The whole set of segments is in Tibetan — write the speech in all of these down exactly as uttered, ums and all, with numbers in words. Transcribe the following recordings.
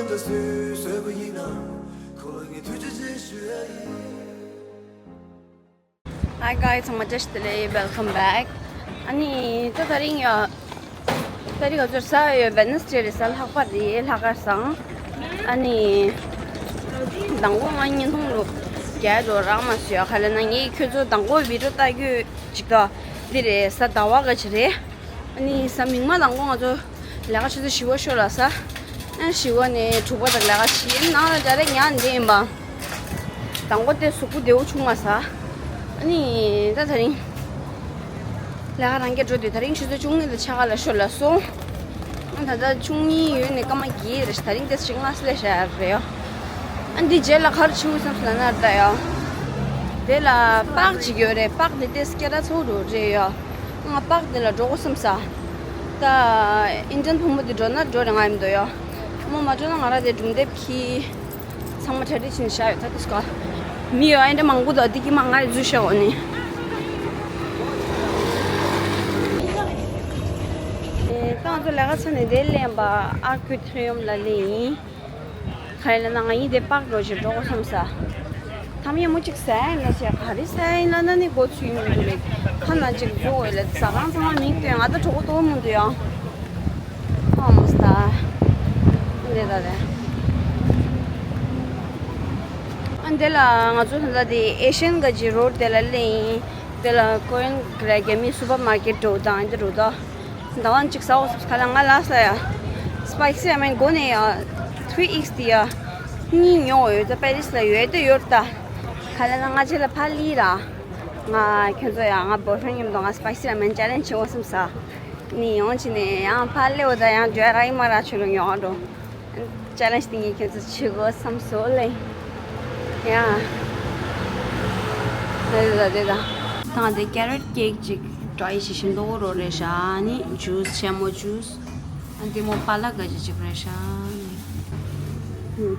ད་སུས་བཟོས་པ་ཡིན་ན། ཁོ་ལ་ངས་ཐུགས་རྗེ་ཆེ་ཞུ་ཡ་ཡིན། Hi guys, ཚང་མ་བཀྲ་ཤིས་བདེ་ལེགས། Welcome back. ཨ་ནི་ད་དེ་རིང་ཡ། དེ་རིང་ང་ཚོ་ས་ཡོད་Wednesday རེད། ས་ལྷག་པ་རེད། ལྷག་དཀར་སང་། ཨ་ནི་མདང་དགོང་ང་བརྙན་ཐུང་ལུ་རྒྱག་འགྲོ་རག་མ་སོང་ཡ། ག་ལབ་ན་ངས་ཁྱོད་ཚོ་མདང་དགོང་video ལྟ་རྒྱུ་ཅིག་ད་འདི་རེད། ས་ཟླ་བ་ག་ཅིག་རེད། ཨ་ནི་ས་མིག་དམར་མདང་དགོང་ང་ཚོ་ལས་ཀ་ཆུ་ཚོད་བཞི་པ་ཤོར་ལ་ས། ཨ་བཞི་པ་ནས་དྲུག་པ་དག་ལས་ཀ་བྱེད་ནང་ལ་འདྲ་རེ་ཉག་འདི་ཡིན་པ། མདང་དགོང་དེ་གཟུགས་པོ་བདེ་བོ་བྱུང་མ་ས། ཨ་ནི་ད་དེ་རིང་ལས་ཀ་རང་སྐྱ་འགྲོ་དུས་དེ་རིང་ཆུ་ཚོད་བཅུ་གཉིས་དང་ཕྱེད་ཀ་ལ་ཤོར་ལ་སོང་། ཨ་ད་ལྟ་བཅུ་གཉིས་ཡོལ་ནས་སྐར་མ་བརྒྱད་རེད། དེ་རིང་དེ་ཞིག་སྔ་སེ་ལས་བཞག་ཡ་རེད་ཡ། ཨ་འདི་རྗེས་ལ་ག་རེ་བྱེད་དགོས་བསམ་སོང་ལབ་ན་ད་ཡ། དེ་ལ་པག་ཅིག་ཡོད་རེད། པག་དེ་དེ་སྐད་གྲགས་ཚ་བོ་འགྲོ་རེད་ཡ། ང་པག་དེ་ལ་འགྲོ་དགོས་བསམ་ས། ད་ཨིན་ཌི་ཡན་ཕོ་མོ་དེ་འགྲོ་ན་འགྲོ་རེད། ང་ཡིན་འདུག་ཡ། མོ་མ་འགྲོ་ན་ང་རང་དེ་སྒྲུང་དེབ་ཁྱི་ཚང་མ་གྲ་སྒྲིག་བྱས་ནས་བཞག་ཡོད། ད་དུས་སྐབས་མི་ཡོད་ཨ་འདྲ་མང་པོ་འདུག་འདི་གི་མ་ང་ཡི་འཛུལ་བཞག་འོ་ནི། ཨེ་ད་ང་ཚོ་ལས་ཀ་ཚར་ནས་དེ་ལེན་པ་ཨར་ཁུ་ཐོན་ཡོམ་ལ་ལེན་ཡིན། ག་རེ་ལབ་ན་ང་གཉིས་དེ་པག་འགྲོ་ཞིག་འགྲོ་དགོས་བསམ་ས། ཐམ་ཡ་མོ་གཅིག་ཟ་ཡིན་ལ་ཞེས་ག་རེ་ཟ་ཡིན་ལ་ན་ནི་མགོ་ཚོས་མི་འདུག་ལེ། ཁ་ན་གཅིག་འཛུགས་འོས་ལེ། ཟ་ཁང་ཚང་མ་མིག་སྟོན་ང་ད་གྲོགས་པོ་ཏོ་མི་འདུག་ཡང་། ཧ་མོ་སྟ། འདི་ད་རེད། ཨ་འདི་ལ་ང་ཚོ་ད་ལྟ་དེ་ཨེ་ཤན་ག་ཅི་རོ་ཌི་དེ་ལ་སླེབས་ཡིན། དེ་ལ་ཀོ་རི་ཡན་རྒྱ་མིའི་སུ་པར་མར་ཀེཊ་འགྲོ་དང་འདི་རུ་དོ། ཟླ་བ་གཅིག་ཟ་འོ་ཁ་ལ་ང་ལ་ས་ཡ། སི་པའི་སི་ར་མེན་མགོ་ནས་ཡ། ཐུ་ཨིགས་དེ་ཡ། གཉིས་ཉོ་འོ་ཡོད་ད་པེ་རིས་ལ་ཡོད་དེ་ཡོད་ད། ག་ལ་ན་ང་ཆེ་ལ་ཕ་ལི་ར། ང་ཁྱོད་ཚོ་ཡ་ང་བོ་ཧྲན་མཉམ་དུ་ང་སི་པའི་སི་ར་མེན་ཅེ་ལེན་ཇི་བྱེད་འོ་བསམ་ས། ནི་ཡོང་ཅི་ནས་ཡང་ཕ་ལེ་འོ་ད་ཡང་འཇོ་ར་ཡི་མ་ར་ཆུ་རུ་ཉོ་འགྲོ། ཅེ་ལེན་ཇི་དེ་ངས་ཁྱོད་ཚོ་བྱེད་དགོས་བསམ་སོང་ལེ། ཡ། དེ་ད་དེ་ད། ད་ང་དེ་ཀེ་རོཊ་ཀེག་ཅིག་ཊ་རའི་བྱེད་བཞིན་མདོག་རོ་རེད་ཤག་ཨ་ནི་ཇུས་ཆེན་མོ་ཇུས། ཨ་འདི་མོ་པ་ལག་ག་ཅི་ཅིག་རེད་ཤག་ཨ་ནི། ཨོ།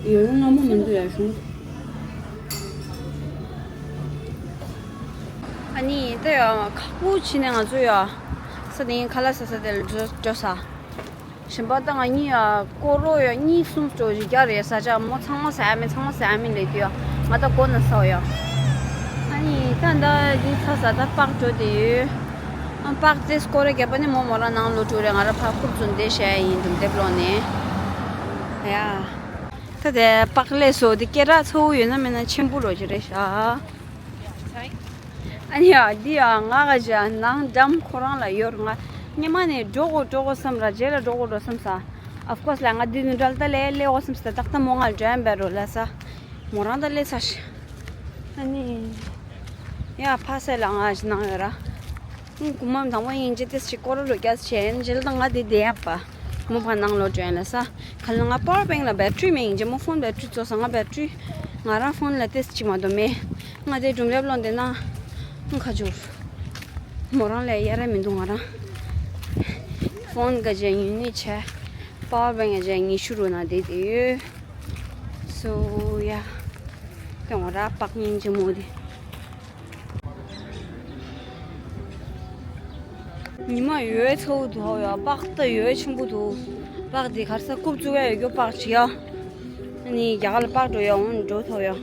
ཡོད་ཡོད་སྔ་མོ་མི་འདུག་ཡ་གཞུང་། ཨ་ནི་ད་ཡ་ཁག་པོ་བྱས་ནས་ང་ཚོ་ཡ་ས་དེ་ཡིན་ཁ་ལག་ཟ་ས་དེ་ལ་འགྲོ་འགྲོ་ས། གཞན་པ་ད་ང་གཉིས་ཡ་སྐོར་རོ་ཡ་གཉིས་གསུམ་འགྲོ་བཞི་བརྒྱ་རེད་ས་ཆ་མོ་ཚང་མ་ཟ་ཡ་མེད་ཚང་མ་ཟ་ཡ་མེད་ལས་དུས་ཡ་ང་ད་སྒོ་ན་ཟ་བ་ཡ། ཨ་ནི་ད་ད་འདི་ཚ་ས་ད་པག་འགྲོ་དེ་ཡོད། ཨ་པག་དེ་སྐོར་ར་བརྒྱབ་པ་ནི་མོ་མོ་རང་ནང་ལོ་དྲུག་རེད། ང་ར་ཕ་རྐུབ་ཚོ་འདི་བྱས་ཡ་ཡིན་འདུག་དེབ་ལོག་ནས་ཡ། ད་དེ་པག་ལས་སོ་དེ་སྐད་གྲགས་ཚ་བོ་ཡོད་ན་མེད་ན་ཆེན་པོ་རོ་ཅིག་རེད་ཤག་ཨ་ནི་ཡ་འདི་ཡ་ང་ག་ཅི་ནང་འགྲམ་ཁོ་རང་ལ་ཡོད་ང་སྔོན་མ་ནས་འགྲོ་དགོས་འགྲོ་དགོས་བསམ་ར་རྗེས་ལ་འགྲོ་དགོས་འགྲོ་བསམ་ས། Of course ལ་ང་འདི་ནུ་འདྲ་ལ་ད་ལས་ལས་འོ་བསམ་ས་ཏག་ཏག་མོ་ང་འགྲོ་ཡ་འབད་རོ་ལ་ས། མོ་རང་ད་ལས་ཚར་ཤི། ཨ་ནི། ཡ་ཕ་སེ་ལ་ང་ཞི་ནང་ཡོད་ར། ཨུ་གུ་མམ་དང་པོ་ཡིན་ཇི་ཏེ་སི་ཀོ་རོ་ལོ་རྒྱ་ཆེན་ཇི་ལ་ད་ང་དེ་དེ་ཡ་པ། མོ་ཕ་ནང་ལོ་འགྲོ་ཡ་ལ་ས། ག་ལ་ང་པ་ཝར་བེང་ལ་བེ་ཊི་རི་མེད་ཡིན་ཇི་མོ་ཕོན་བེ་ཊི་རི་ཚོ་ས་ང་བེ་ཊི་རི། ང་རང་ཕོན་ལ་ཏེ་སི་ཅི་མ་དོ་མེད། ང་དེ་སྒྲུང་ལེབ་ལོན་དེ་ན། ཨུ་ཁ་ཇུར། མོ་རང་ལས་ཡ་ར་མི་འདུག་ང་རང་། ཕོན་ག་ཇེ་ཉུ་ནི་ཆེ། པ་ཝར་བེང་ག་ཇེ་ཉི་ཤུ་རུ་ན་དེ་དེ་ཡོད། སོ་ཡ། དེ་ང་ར་པག་སྙིང་རྗེ་མོ་དེ། ཉི་མ་ཡོད་ཚ་བོ་འདུག་ཧ་ཡ་པག་ད་ཡོད་ཆེན་པོ་འདུག་པག་དེ་གར་ས་རྐུབ་བཙུགས་ཡ་ཡོད་རྒྱུ་པག་ཅི་ཡ། ཨ་ནི་རྒྱ་གར་ལ་པག་འགྲོ་ཡ་འོང་འགྲོ་ཐོབ་ཡ།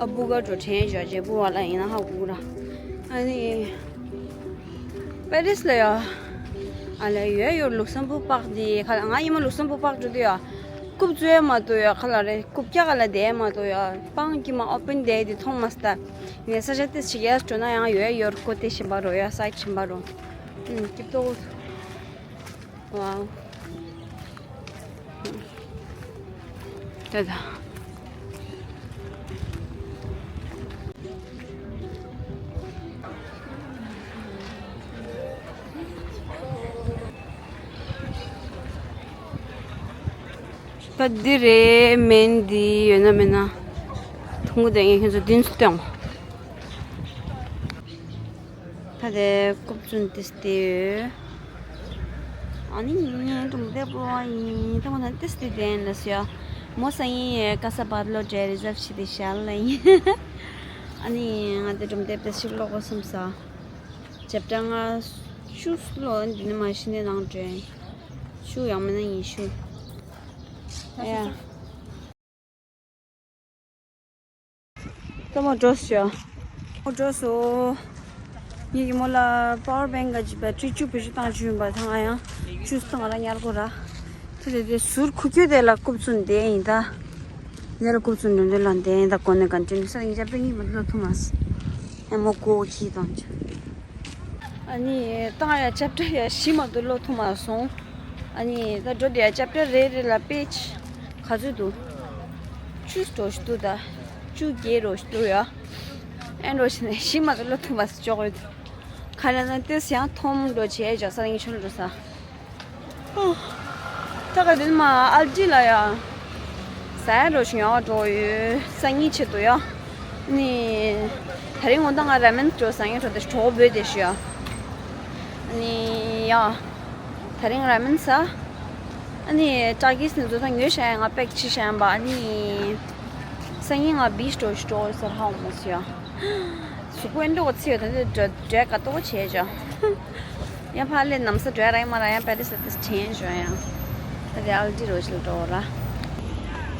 ཨ་བུ་ག་འགྲོ་དྲན་བྱ་རྗེ་བུ་བ་ལ་ཡིན་ན་ཧ་གོ་ར། ཨ་ནི། པེ་རིས་ལ་ཡ། ཨ་ལ་ཡོད་ཡོད་ལུག་སམ་བུ་པག་དེ་ཁ་ལ་ང་ཡིན་མ་ལུག་སམ་བུ་པག་འགྲོ་དུས་ཡ། རྐུབ་བཙུགས་ཡ་མ་གཏོགས་ཡ་ཁ་ལ་རེ་རྐུབ་ཀྱག་ག་ལ་བསྡད་ཡ་མ་གཏོགས་ཡ་པང་ཀི་མ་ཨོ་པན་བསྡད་དེ་མཐོང་མ་སྟ། ངས་ས་ཆ་དེ་ཞིག་ཡར་འགྲོ་ན་ཡང་ཡོད་ཡོད་རྐོ་དེ་ཤིན་པ་རོ་ཡ་སའིད་ཤིན་པ་རོ། ཨུམ་སྐྱིད་ཏོ། ཝའོ། ད་ད། ད་འདི་རེད་མེན་འདི་ཡོད་ན་མེད་ན། ཐུང་གུ་དེ་ངས་ཁྱོད་ཚོ་བདུན་ཚོ་སྟོན། ད་དེ་རྐུབ་བཙུགས་ཏེ་སྟེ་ཡོད། ཨ་ནི་ངའི་སྒྲུང་དེབ་ཀློག་ཡིན་ད་མོ་ན་ཏེ་སྟེ་དེན་ལ་སོ་ཡ། མོ་ས་ཡིན་ཡ་ཀ་ས་བར་ལོ་ཌེ་རི་ཛབ་ཤི་དེ་ཤལ་ལ་ཡིན། ཨ་ནི་ང་དེ་སྒྲུང་དེབ་དེ་ཞིག་ཀློག་གོ་བསམ་ས། ཅེབ་ཊར་ལྔ་ཤུ་ལོ་འདི་ནི་མ་ཤི་ནས་ནང་འདྲེན། ཤུ་ཡང་མིན་ན་ཡིན་ཤུ། ཨ་ཡ། ད་མོ་འགྲོ་སོང་། མོ་འགྲོ་སོང་། ངེད་ཀྱི་མོ་ལ་པ་ཝར་བེང་ག་ཅིག་བེ་ཊི་རི་བཅུ་བེད་སྤྱོད་བཏང་བཅུག་ཡིན་པ་ད་ང་ཡང་བཅུ་སྟོང་ང་ར་ཉར་དགོས་ར། དེ་དེ་དེ་ཟུར་ཁུ་ཁྱོད་དེ་ལ་རྐུབ་ཚུན་དེ་ཡིན་ད། དེ་ལ་རྐུབ་ཚུན་འདོན་འདོན་ལ་དེ་ཡིན་ད་གོ་ནས་ག་འདྲེན་ས་ཡིན་ཅབ་ཏ་གཉིས་མ་ལོ་ཐུ་མ་སི། ཨེ་མོ་ཀོ་ཁྱི་དང་ཅི། ཨ་ནི་ཏང་ཡ་ཅེབ་ཊར་ཡ་བཞི་མ་གཏོགས་ཀློག་ཐུབ་མ་སོང་། ཨ་ནི་ད་འགྲོ་དེ་ཡ་ཅེབ་ཊར་རེ་རེ་ལ་པེ་ཇི་ག་ཚོད་འདུག་བཅུ་འགྲོ་ཞིག་འདུག་ད། བཅུ་བརྒྱད་འགྲོ་ཞིག་འདུག་ཡ། ཨེ་འགྲོ་ཞིག་ནས་བཞི་མ་གཏོགས་ཀློག་ཐུབ་མ་སོང་ཅོག་ཡོད། ཁ་ལ་ན་ཏེ་སི་ཡང་ཐོམ་འགྲོ་བྱས་ཇག་ས་ཡིན་ཆུ་འགྲོ་ས། ད་ག་དེ་ནི་མ་ཨལ་ཌི་ལ་ཡ། ཟ་ཡ་འགྲོ་ཞིག་ཡོང་བ་འགྲོ་ཡོད་སང་ཉིན་ཆེད་དུ་ཡ། ནི། ད་རིང་ངོ་ད་ང་ར་མེན་འགྲོ་སང་ཉིན་འགྲོ་དེ་གྲོགས་བོད་དེ་ཞུ་ཡ། ནི་ཡ། ད་རིང་ར་མེན་ཟ། ཨ་ནི་ཀྲག་གིས་ནི་ཚོ་ད་ཉོས་བྱ་ཡ་ང་པེག་ཆི་བྱ་ཡ་འབའ་ནི། སང་ཉིན་ང་བིས་འགྲོ་ཞིག་འགྲོ་ཟེར་ཧ་འོང་མོ་ཞུ་ཡ། གཟུགས་པོ་ཨེ་འགྲོ་ག་ཚི་ཡོད་ད་འདི་འགྲོ་འགྲོ་ག་ཏོ་བྱས་ཅོ། ཡང་ཕ་ལེ་ནམ་ས་འགྲོ་ར་ཡང་མ་ར་ཡང་པེ་རི་སི་ལ་ཏིས་ཆེན་ཞོ་ཡང་། ད་དེ་ཨལ་ཌི་རོ་ཞིག་ལ་འགྲོ་ར།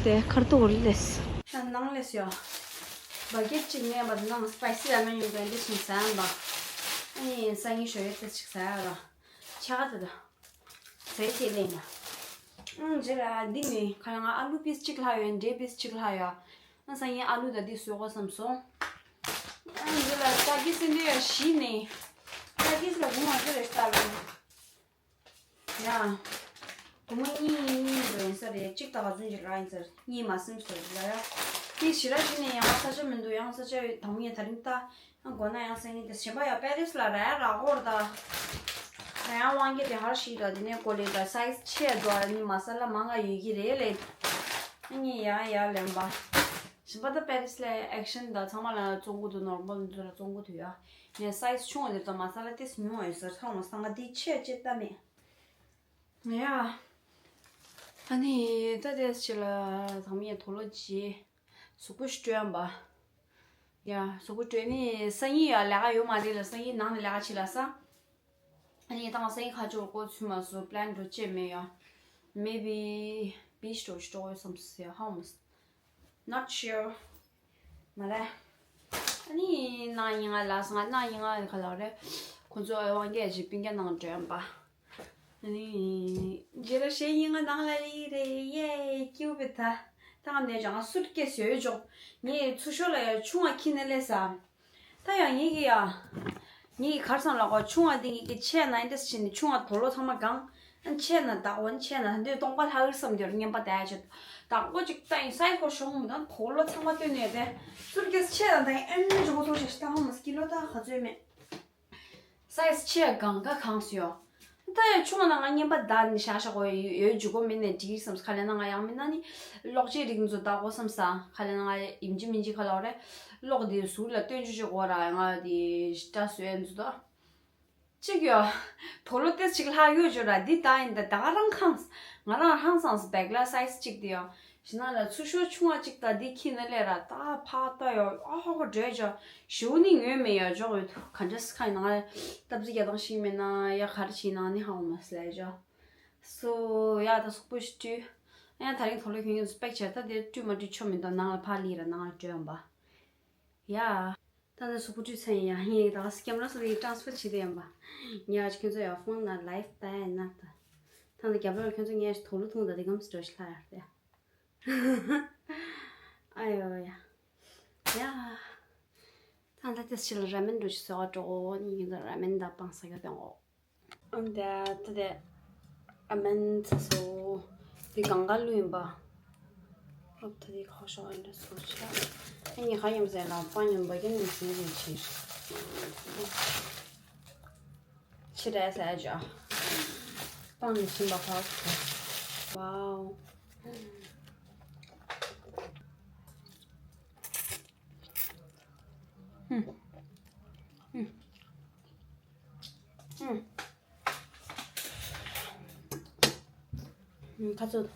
དེ་ཁར་ཏོ་རི་ལེས། ད་ནང་ལེས་ཡོ། བ་གེ་ཅིག་ནས་བ་ནང་སི་པའི་སི་ར་མེན་ཡོང་ག་འདི་ཞིང་ས་ཡང་བ། ཨ་ནི་སང་ཉིན་ཞོ་ཡོད་ཏིས་ཞིག་ས་ཡ་ར། ཆ་ག་ཏི་ད། ཟས་ཁྱེད་ལེན་ན། ཨང་རྗེས་ལ་འདི་ནི་ཁ་ཡང་ཨ་ལུ་པིས་གཅིག་ལྷག་ཡོད་འབྲས་པིས་གཅིག་ལྷག་ཡོད། ཨང་སང་ཉིན་ཨ་ལུ་ད་འདི་བཟོ་དགོས་བསམ་སོང་། ཨང་རྗེས་ལ་ཏ་གིས་སི་འདི་ཡ་བཞི་ནི། ཏ་གིས་ལ་གུང་བ་ཅི་རེ་ལྟ་ལ། ཡ། གུང་བ་གཉིས་གཉིས་འགྲོ་ཡིན་ས་རེད་གཅིག་ད་ག་ཚོད་ཅིག་རག་ཡིན་ས་རེད་གཉིས་མ་སིམ་སོ་རེད་ལ་ཡ། དེ་ཞི་ར་ཞི་ནས་ཡང་ས་ཆ་མི་འདུག་ཡང་ས་ཆ་ཡོད་དང་མི་ཡ་ད་རིང་ལྟ། ཨ་མགོ་ན་ཡང་སེང་གེ་དེ་གཞན་པ་ཡང་པེ་རི་སི་ལ་ར་ཡ་རག་གོ་ར་ད། ད་ཡང་དབང་གི་དེ་ཧར་ཤི་ད་དེ་ནས་ཀོ་ལེ་ད་སའི་ཛི་ཆེ་འགྲོ་ཨ་ནི་མ་ས་ལ་མང་ང་ཡོད་ཀྱི་རེད་ལེ། ཨ་ནི་ཡ་ཡ་ལེན་པ། གཞན་པ་ད་པེ་རི་སི་ལ་ཨེག་ཤན་ད་ཚང་མ་ལ་བཙོང་གི་འདུག་ནོར་མོལ་འདི་ཚོ་ལ་བཙོང་གི་འདུག་ཡ། ངས་སའི་ཛི་ཆུང་བ་དེ་ད་མ་ས་ལ་ཏིས་ཉུང་བ་ཡོད་ཟེར་ཚང་མ་སང་ག་དེ་ཆེ་ཅེ་ལྟ་མེད། ཡ། ཨ་ནི་ད་དེ་ཕྱི་ལ་དང་མི་ཡ་དོ་ལོ་ཅི། གཟུགས་པོ་ཞིག་སྤྲོད་ཡམ་པ། ཡ་གཟུགས་པོ་སྤྲོད་ནི་སང་ཉིན་ཡ་ལས་ཀ་ཡོད་མ་རེད་ལ་སང་ཉིན་ནང་ནས་ལས་ཀ་བྱེད་ལ་ས། ཨ་ནི་ད་ང་སང་ཉིན་ཁ་ཕྱོགས་སྐོར་ཚུད་མ་སོང་པི་ལན་འགྲོ་ཅེས་མེད་ཡ། Maybe beach འགྲོ་ཞིག་འགྲོ་དགོས་བསམ་སོང་ཡ་ཧ་མོ། Not sure. མ་རེད། ཨ་ནི་གནངས་ཉིན་ང་ལ་སང་གནངས་ཉིན་ང་ག་ལ་རེད། ཁོ་ཚོ་དབང་རྒྱལ་གྱི་སྤུན་ཀྱག་ནང་འགྲོ་ཡམ་པ། ཨ་ནི། རྗེས་ལ་གཞན་ཡིན་ང་ནང་ལ་ལི་རེད་ཡེ་སྐྱིད་པོ་བེ་ད། ད་ང་ནས་ཀྱང་སུཊ་ཀེ་སི་ཡོད་ཅོག་ངས་ཚུར་ཤོག་ལ་ཡ་ཆུང་བ་ཁྱི་ནས་ལས་ས། ད་ཡང་ངེད་ཀྱི་ཡ། ངེད་ཀྱི་གར་སང་ལ་གོ་ཆུང་བ་འདི་ངེད་ཀྱི་ཆས་ན་ཨིན་དྲེས་ཕྱིན་ནས་ཆུང་བ་དོ་ལོ་ཚང་མ་གང་། ཨ་ཆས་ན་བདག་པོ་ཆས་ན་འདི་སྟོང་པ་ལྷག་གི་བསམ་དེར་རྔན་པ་བསྡད་ཡ་ཆེད། བདག་པོ་ཅིག་ལྟ་ཡིན་སའི་གོ་ཤོང་མི་དང་དོ་ལོ་ཚང་མ་བཏོན་ནས་དེ། སུཊ་ཀེ་སི་ཆས་ན་ད་ཡིན་ཨན་ཇོ་གོ་ཚོ་ཆས་ཤི་ད་ཧོ་མ་སི་ཀི་ལོ་ད་ག་ཚོད་མེད། སའི་ཛི་ཆེ་གང་ག་གང་སུ་ཡོད། ད་ཡ་ཆུང་ན་ང་རྔན་པ་ད་ནི་ཤ་ཤ་གོ་ཡོད་འཇུ་གོ་མིན་ནས་འགྲིག་བསམ་ཁ་ལེ་ན་ང་ཡང་མིན་ན་ནི་གློག་ཆས་རིགས་ཚོ་ད་གོ་བསམ་ས་ཁ་ལེ་ན་ང་ཡིན་གཅིག་མིན་གཅིག་ཁ་ལོ་རེ་གློག་དེ་ཟུར་ལ་སྟོན་ཆུ་ཆུ་གོ་ར་ང་དེ་ཤ་སུ་ཡན་ཚོ་ད་གཅིག་ཡོད། དོ་ལོ་ཏེ་གཅིག་ལྷག་ཡོད་འཇུ་ར་འདི་ད་ཡིན་ད་ད་ག་རང་ཁང་ང་རང་ཧང་སངས་བེག་ལ་སའི་ཛི་གཅིག་དེ་ཡོད། ཞི་ན་ལ་ཚུར་ཤོག་ཆུང་བ་གཅིག་དང་འདི་ཁྱི་ན་ལས་ར་ད་ཕག་ལྟ་ཡོ་ཨ་ཧོ་ཧོ་འགྲོས་ཇོ། ཞུ་ནི་ངོས་མེད་ཡ་ཇོག་ཡོད་ག་འདྲ་སི་ཁ་ཡིན་ན་སྟབས་ཟིག་རྒྱ་དང་ཤིང་མེད་ན་ཡ་ག་རེ་བྱིན་ན་ནི་ཧ་འོ་མ་སི་ལ་ཇོ། སོ་ཡ་ད་སུག་པོ་ཞིག་བཀྲུས། ཡ་ད་རིང་དོ་ལོ་ཁྱོད་ངོས་སུ་པེག་ཆེར་ད་དེ་བཀྲུས་མ་བཀྲུས་ཆོ་མི་འདུག་ནང་ལ་ཕ་ལི་ར་ནང་ལ་བཀྲུས་ཡོང་པ། ཡ། ད་ནི་སུག་པོ་བཀྲུས་ཚར་ཡིན་ཡ་ངས་ད་སི་ཀེམ་ར་སུ་རི་ཊ་རན་སི་ཕར་བྱེད་དེ་ཡིན་པ། ཉ་ཁྱོད་ཚོ་ཡ་ཕོན་ན་ལའིབ་ད་ཡིན་ན་ད། ད་ནི་རྒྱབ་ལ་ཁྱོད་ཚོ་ངས་དོ་ལོ་ཐུང་ད་དེ་གམ་སི་འགྲོ་ཞིག་ལྷ་ཡ་ད་ཡ། ཨ་ཡོ་ཡ། ཡ། ད་ད་ཏེ་ཕྱི་ལ་ར་མེན་འགྲོ་ཞིག་ཟོ་ག་འགྲོ་གོ་ནི་ཡིན་ད་ར་མེན་ད་སྤང་ས་ག་དོན་གོ། ཨ་ད་ད་དེ་ཨ་མན་ཚ་སོ། དེ་གང་ག་ལུས་ཡིན་པ། ཨ་ད་དེ་ཁ་ཤོ་ཨ་འདྲ་སོ་ཆ། ཨ་ནི་ཁ་ཡིན་ཟེར་ན་པ་ཉམས་པ་ཀྱི་ནི་སེང་གེ་ཆེ། ཕྱི་ར་ས་ཇ། སྤང་ནས་ཕྱིན་པ་ཕག་ཚོ། ཝའོ། ཧུམ། ཧུམ། ཧུམ། ཧུམ། ཁ་ཚོད།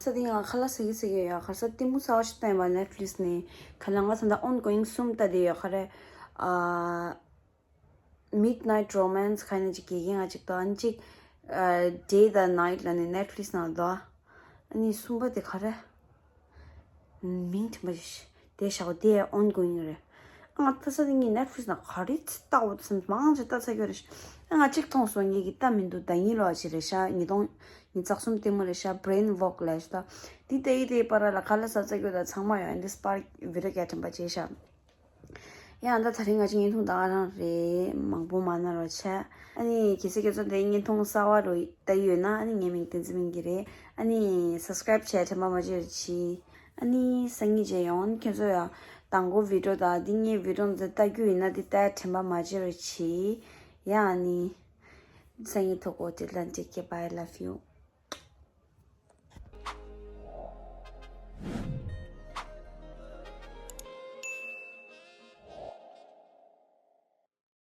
ས་དེ་ཡང་ཁ་ལག་ཟ་གི་ཟ་གི་ཡོད། ཁ་ས་ལྟད་མོ་གསར་བ་ཞིག་བལྟས་པ་Netflix་ནས། ཁ་ལག་ང་ད་ལྟ་ongoing་གསུམ་ལྟ་བསྡད་ཡོད། ག་རེ། ཨ། Midnight Romance ག་ནས་ཅིག་དགེ་རྒན་ང་ཅིག་དང་ཅིག་ཨ། Day and Night ལ་ནི་Netflix ནང་དུ། ཨ་ནི་གསུམ་པ་དེ་ག་རེ། མིང་དེ་མ་ཞིག་དེ་ཞག་དེ་ongoing རེད། ང་ལྟ་ས་དེ་ངས་Netflix ནང་ག་རེ་ལྟ་འོ་ཙམ་མང་ཆེ་ལྟ་ཚར་ཡོད་རེད། ཨ་ང་གཅིག་མཐོང་སོང་། ངས་ཀྱི་ལྟ་མི་འདུག་ཟླ་ཉིན་ལོ་ཞིག་རེད་ཤག་ཉིས་སྟོང་ཉི་ཤུ་རྩ་གསུམ་ལྟད་མོ་རེད་ཤག Brain Fog ལབ་ཤག་འདི་ལྟ་ཡི་དེའི་བར་ལ་ག་ལ་ཟ་ཚར་ཡོད་ད་ཚང་མ་ཡོད། འདི་སྤར་བི་ཌི་ཡོ་སྐད་འདྲ་པོ་བྱས་ཤག་ཡང་ད་ད་རིང་ང་ཅག་བརྙན་ཐུང་ད་ག་རང་རེད། མང་པོ་མ་གནང་རོགས་བྱས། ཨ་ནི་གལ་སྲིད་ཁྱེད་ཚོ་འདི་བརྙན་ཐུང་གསར་བ་རུ་ལྟ་ཡི་ཡོད་ན། ཨ་ནི་ངའི་མིང་བསྟན་འཛིན་སྨན་གྱི་རེད། ཨ་ནི་subscribe བྱས་དྲན་པ་མ་བརྗེད་རོགས་གྱིས། ཨ་ནི་སང་ཉིན་མཇལ་ཡོང་། ཁྱེད་ཚོ་ཡང་དང་པོ་བི་ཌི་ཡོ་དང་འདི་ངའི་བི་ཌི་ཡོ་འདི་ལྟ་རྒྱུ་ཡིན་ན་འདི་ལྟ་དྲན་པ་མ་བརྗེད་རོགས་གྱིས། ཡ་ཨ་ནི་སང་ཉིན་ཐུག་གོ། Till then, take care, bye, love you.